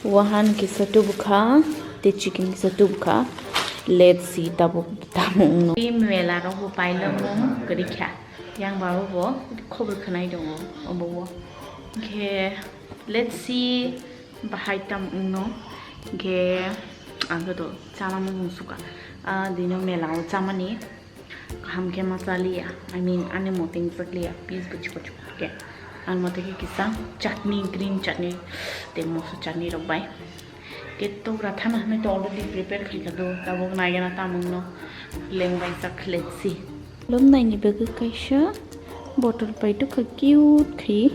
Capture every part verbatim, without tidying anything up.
Wahan kisa tubukha, tei chicken kisa tubukha. Let's see, tabuk tamo wngno. Tei mela rok bo pailokno kwrwi kha. Yang baba bo khobor khwnai tongo obo o. Hwnkhe let's see bahai tamo wngno. Hwnkhe ang khe to chana mung sukha. Ah, dino mela o chamani. Kaham khe ma chaliya, I mean, ani moting chakliya, piece bo chikon chikon khe. Ani mote khe kisa chutney, green chutney, tei moso chutney rok bai. Khe togra thana hinwi to already prepare khai kha do, tabuk naigena tamungno lengbaijak, let's see. Lom naini bagwi kaisa bottle pai tongkha cute khai.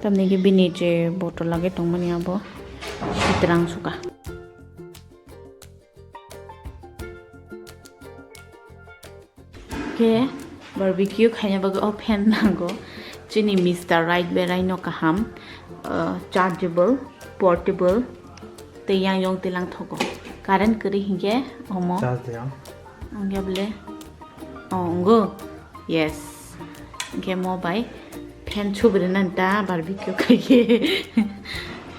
Tamni khe bini je bottle lagwi tongmani abo sitrang sukha. Khe barbecue khaina bagwi o fan nango. Chini Mister Right Berai no kaham, uh, chargeable, portable, tei yang yong tei lang thogo. Current kwrwi hinkhe omo. Charge de ang. Ang ya bole. Oh, ngo. Yes. Hinkhe mo bai fan subri nan ta barbecue khai khe.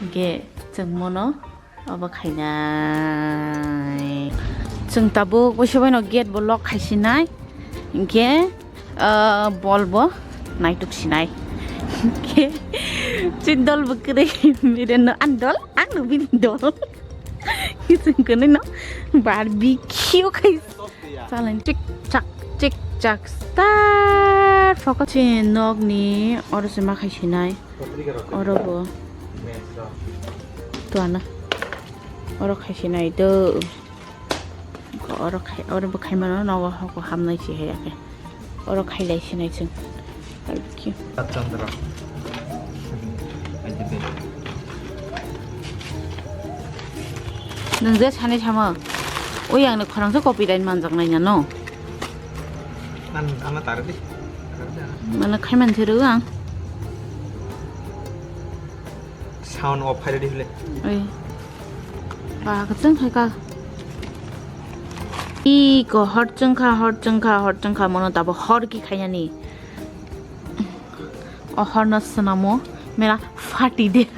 Hinkhe chwng mono. Obo khainai. Chwng tabuk boiso baino gate bo lock khaisinai. Hinkhe, ah, bol bo naituk sinai. Hinkhe chini dol bo kwrwi, Miren no ani dol, ang no bini dol. Chwng kwnwi no barbecue khai. Salani chik chak, chik chak, start focus. Chini nokni oro se ma khaisinai. Oro bo. Tuana. Oro khaisinai do. Oro khai, oro bo khaimano nogo hoko hamnai se hai ake. Oro khailai sinai chwng. Barbecue. Chandra. Nwng je sani sama. Oi ang ni khorang se copyright manjak nai no. An, ano taro di. Mane khaiman se rw ang. Sound off khai ready hole. Oi. Ba, kwchwng khai ka. I ko hor chwng kha, hor chwng kha, hor chwng kha, mono tabo hor ki khainani. O hor no swnamo, mera fati de.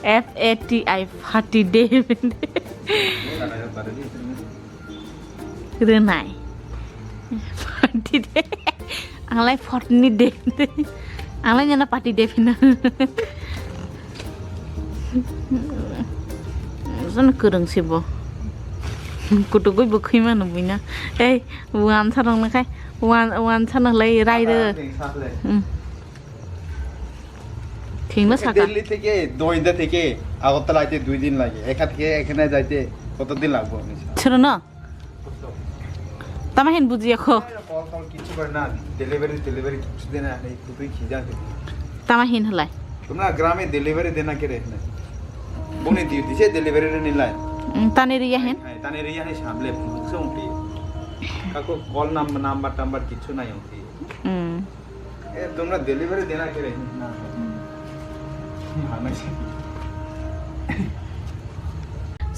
F A T I, fati de. Rwnai. Party de. Anglai fortni de. Anglai nyana party de phina. Jono kwrwng se bo. Kutugui bo khwi mano buina. Ei, wan sarong nakhai. Wan, wan sarong lai rai de. Hmm. Thingna saka. Delhi থেকে দইদা থেকে আগরতলা আইতে দুই দিন লাগে। এখান থেকে এখানে যাইতে কতদিন লাগবে আপনি? Chwrwngno? Tama hin bujiya kho. Call call কিছু করে না, ডেলিভারি ডেলিভারি কিছু দেয় না, এই খুবই খিদে আনতে। Tama hin halai. তোমরা গ্রামে ডেলিভারি দেয় না কে রে এখানে? বনে দিয়ে দিছে ডেলিভারি রে নিলাই। Tani riya hin? হ্যাঁ, তানে রিয়া হে সামলে মুখে উঠি। কাকো কল নাম্বার নাম্বার টাম্বার কিছু নাই উঠি। Hmm. এ, তোমরা ডেলিভারি দেনা কে রে? না।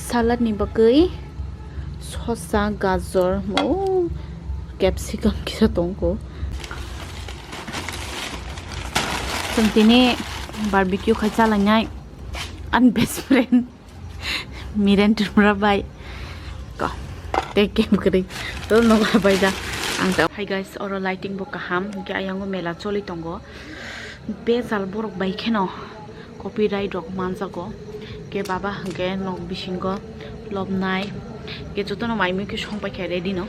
Salad ni bagwi sosa, gajor, o, capsicum kisa tongo. Chwng tini barbecue khai chalainai ani best friend. Miren tumra bai. Ko. Tei kem kwrwi. To nogo bai da. Ang ta. Hi guys, oro lighting bo kaham. Hwnkhe ayango mela choli tongo. Bejal borok bai kheno copyright rok manjago. Hwnkhe baba hwnkhe nok bisingo lobnai. Hwnkhe jotono mai mui khe song pai khe ready no.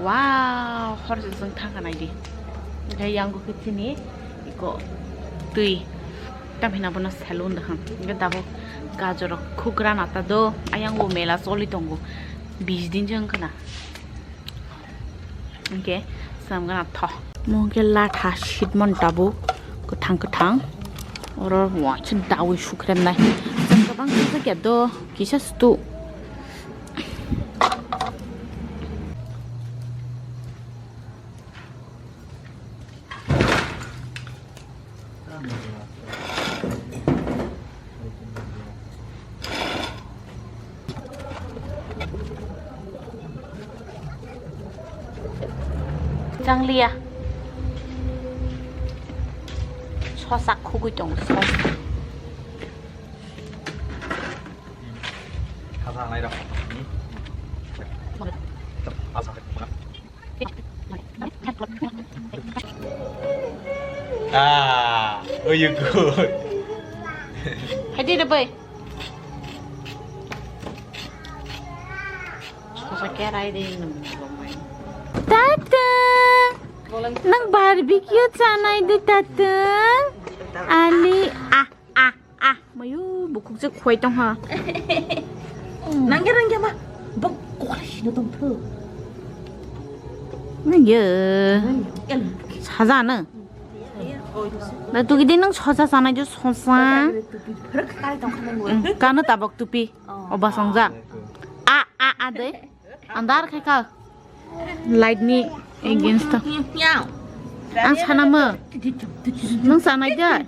Wow, hor se jwng thang kha nai di. Hwnkhe yango khe chini iko twi. Tamhina bono salon da hwn. Hwnkhe tabuk gajor rok khukra nata do. Ayang bo mela choli tongo. Bis din se wngkha na. Hwnkhe swnam gana tho. Mo hwnkhe latha sitmon tabuk kwthang kwthang. Oro waisa dawi sukremnai. Chwng kwbang khe do kisa stu. Changliya. Sosa khugui tongo, sosa. Hai di, Dabai. Sosa kerai di, nang bomai. Tata, nang barbecue chanai di, Tata. Ali, ah, ah, ah, mayu, bukhuk je khuai tong ha. Nang ya, nang ya ma, bok kuai sino tong thu. Nang ya. Saja na. Na tu gidi nang sosa chanai di sosa. Kano tabok tupi. Oba songjak. A, a, a de. Andar khai ka. Light ni against. Ang sana mo. Nang sanai da.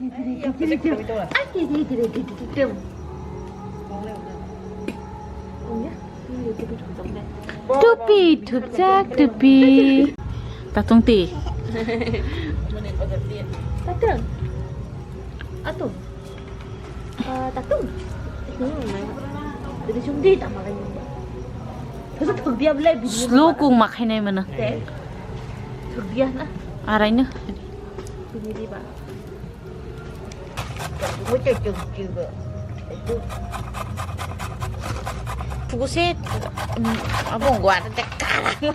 Tupi, thupjak tupi. Tatung ti. Tatung. Atung. Ah, tatung. Hmm, jadi sungdi tak makan. Terus thuk dia beli bini. Slow kung makai nai mana. Te. Thuk dia na. Arai na. Bini di ba. Pugo se, mm, abo ngwa de karang.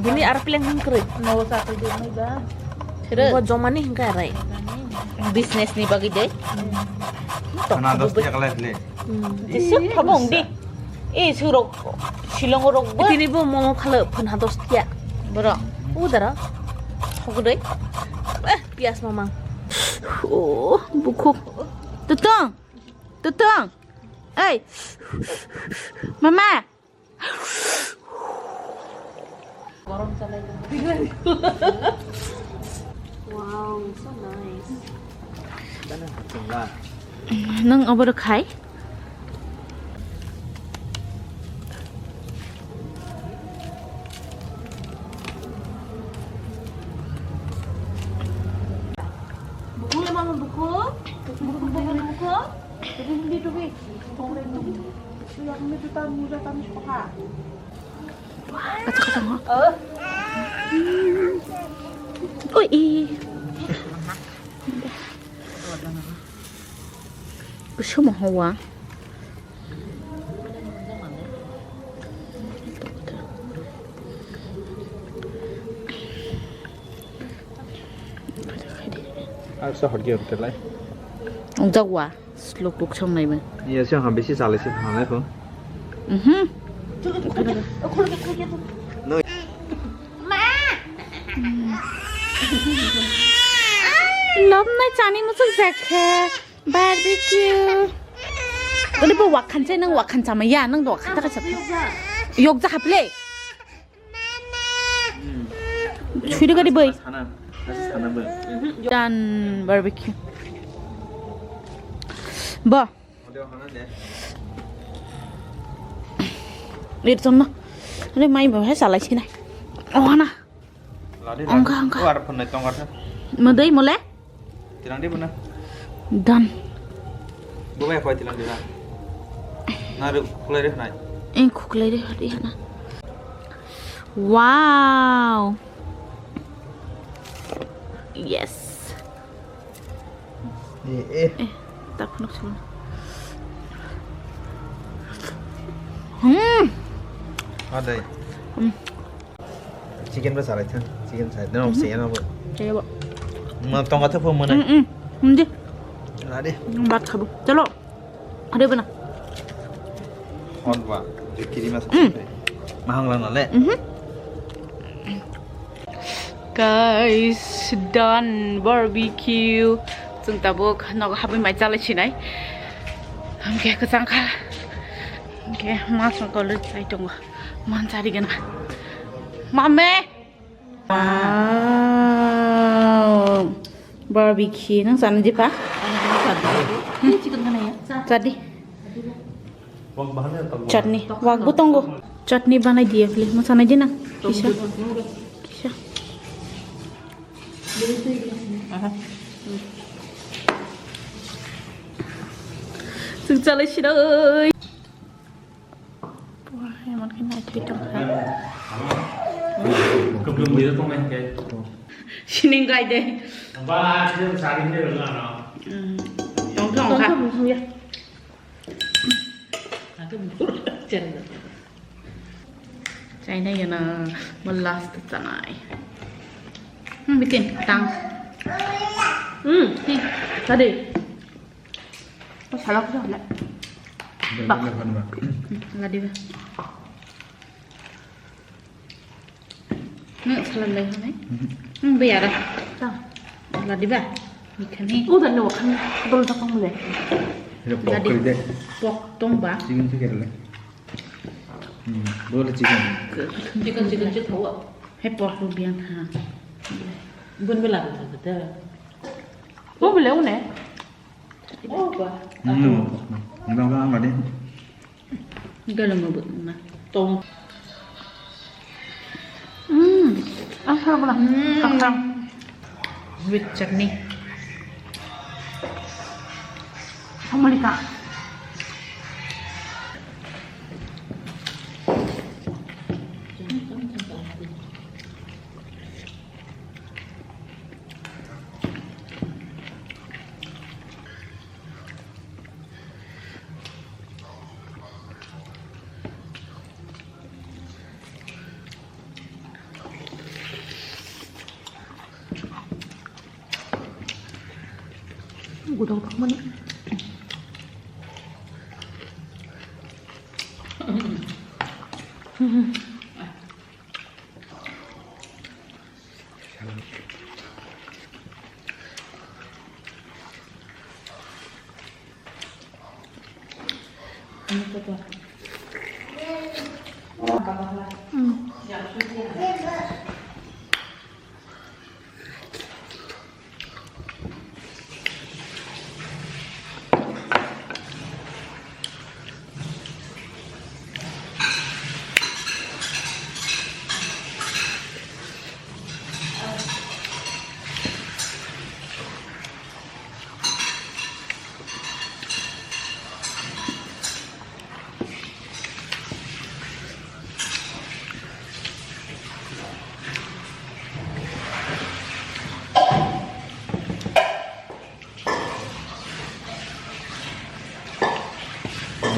Bini ar pleng hang kre. No sa tu de mai ba. Sere. Bo jomani hingka rai. Business ni bagi de. Khana dos tiya kalai le. Jisuk thabong di. Eh, surok, silong rok bo. Tini bo momo khalo phun ha dos tiya. Borok. Udara. Hogdoi. Eh, pias mamang. Oh, bukhuk. Tutong. Tutong. Ei. Mama. Wow, so nice. Nang obo rok khai? Buku le mama buku. Buku, buku, buku. Tubi, tubi, tubi. Tubi, tubi. Tubi, tubi, tubi. Kacang, kacang, ha? Oi, ih. Bisa mau hawa. Ang sa hot gear telai. Ang jagwa. Slok lok song nai ba. Iya, song ha bisi salai se thangnai ko. Mhm. No. Lom nai chani musuk jakhe. Barbecue. Ini bo wakhan chai nang wakhan chama ya nang do wakhan ta ka chap. Yok ja haple. Sui de gari bai. Sana, sana bai. Dan barbecue. Ba. Lir chomno. Ani mai bo hai salai sinai. Oh na. Ladi, ongkha, ladi. Ongkha. O, ar phone nai tong ar. Madai mole? Tilang di mana? Dan. Bo bai koi tilang di na. Na ru khuklai re nai. Eng khuklai re hari hana. Wow. Yes. Eh, eh. Eh, tak phunuk sung. Hmm. Adai. Hmm. Chicken ba sarai thang. Chicken sarai. Dan oxygen abo. Kaya ba. Ma tong atha pho mana. Hmm, hmm. Hindi. Ladi. Bat khabo. Chalo. Ada bana. Hot ba. Je kiri mas. Hmm. Mahang lang le. Mhm. Guys, done barbecue. Chwng tabuk nogo habwi mai chalai sinai. Hwnkhe kwchang kha. Hwnkhe ma chwng kolwi chai tongo. Man chari gana. Mame. Wow. Barbecue nang chana di pa? Chadi. Chutney, wak bo tongo. Chutney banai diya, please. Mo sanai di na. Kisa. Kisa. Chwng chalai sinai. Emon khe naithok tongkha. Kwplwng bwrwi tongmani khe. Sining gai de. Ba, sini sari ni rwla no. Hmm. Tongkha, tongkha. Tongkha, tongkha. Chainai gana, mo last chanai. Hmm, bikin, tang. Hmm, hi, tadi. Oh, salak tu, salak. Bak. Ladi ba. Hmm, salak lagi mana? Hmm, biar. Tang. Ladi ba. Ikan ni. Udah ni wakhan dol tak kamu deh. Ini pork. Ladi. Kali deh. Pork tong ba. Chicken tu kira lah. Hmm, boleh chicken. Chicken, chicken, chicken tahu. Hei, pork lu biang ha. Bun bela tu tu. Oh, boleh une. Oh, ba. Hmm. Enggak, enggak, enggak deh. Galang mo butna. Tong. Hmm. Asal bola. Hmm. Kakang. With chutney. Amalika. Gudang thangmani.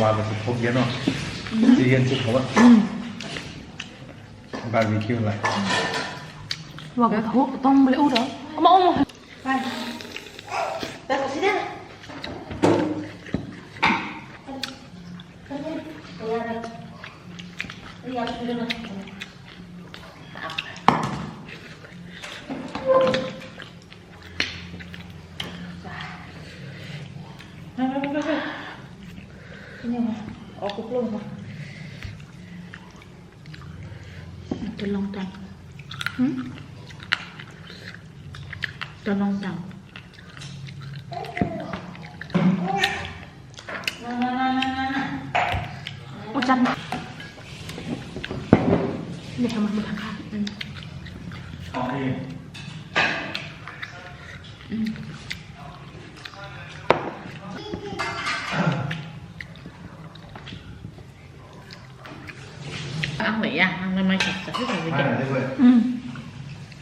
Wah, kasi phok ya no. Mhm. Chicken si phok. Mhm. Barbecue lai. Wah, kasi phok tong bole ura. Ama, ama. Tolong tang. Hmm? Tolong tang. Ujan. Ini sama makan. Hmm. Hmm. Ang le ya, ang le mai sa sa sa sa. Hmm.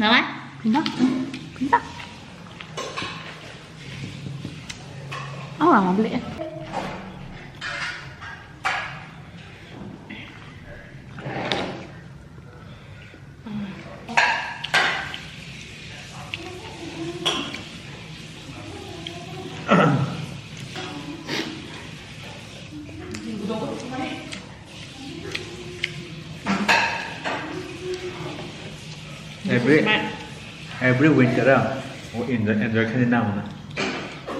Nalai? Pindah. Pindah. Oh, lama beli ya. Every, every winter, ah, enjoy, enjoy khe na mano.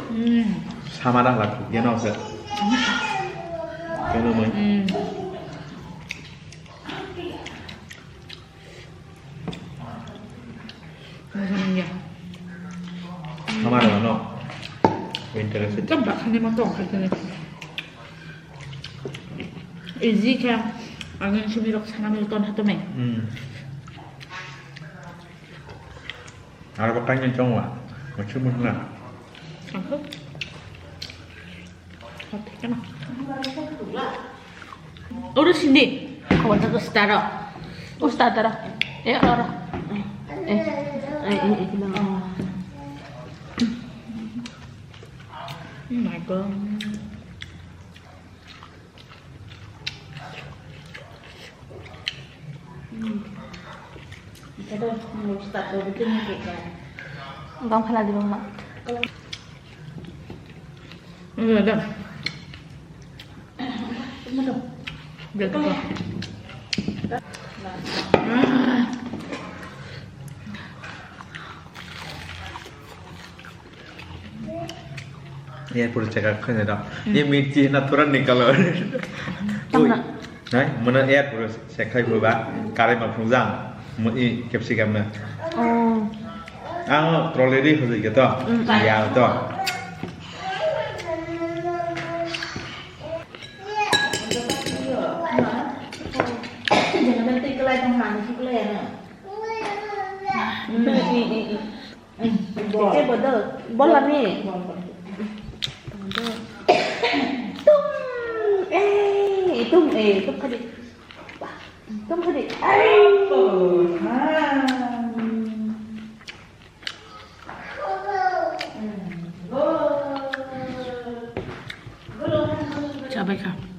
Hmm. Summer ang lak ya no se. Keno mai. Hmm. Moja nang ya. Summer ano. Winter se. Tam bakhan ni ma tong khai tene. Easy kha. Ang simi rok sana mil ton hato mai. Hmm. Aro bakhan ni chong wa. Machu mun na. Angko. Oro sindi. Kawan satu setara. Oh, setara. Eh, ora, ora. Eh, eh, eh, eh, eh, eh. Oh my God. Bang phala di bang ma. Iya dah. Betul. Airport check up khaina da. Hmm. Ye mirchi na thora nikalo. Tamna. Oi. Nai, mano airport check khai ba, kare ma phungjang, mo i capsicum na. Oh. Ang trolley ri hojai ke to. Hmm. Ya to. Bola ni. Tum. Eh, tum, eh, tum kadi. Tum kadi. Ai. Chabai kha.